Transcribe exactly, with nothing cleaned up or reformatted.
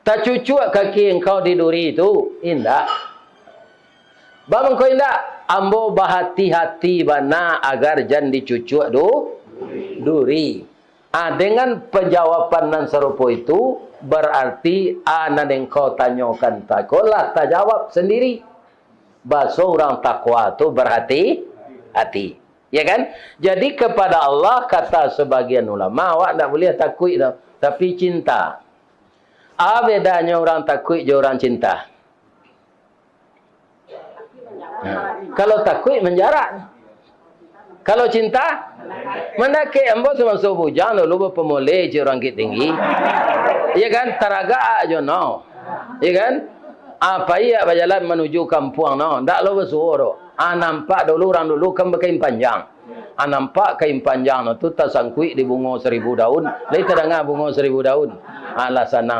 Tacucuak kaki engkau di duri tu? Indak. Baa mangko indak? Ambo bahati-hati bana agar jan dicucuak du-, duri. Ah, dengan penjawaban nan sarupo itu, berarti, ah, nan engkau tanyokan tako lah tajawab sendiri. Baso urang takwa tu berhati-hati. Ya kan? Jadi kepada Allah, kata sebagian ulama, awak ndak buliah takuik tu, tapi cinta. Apa bedanyo urang takuik jo urang cinta? Nah, kalau takuik manjarak. Kalau cinta, mandakek. Ambo samaso bujang dulu bapamuleh jo urang Bukittinggi. Iya kan? Taragak jo no. Iya kan? Apa iya bajalan manuju kampuang no. Ndak lo basuo doh. Ah, nampak dulu urang dulu kan bakain panjang. Ah, nampak kain panjang no tu tasangkuik di bungo saribu daun. Lai tadanga bungo saribu daun. Ah, lah sanang.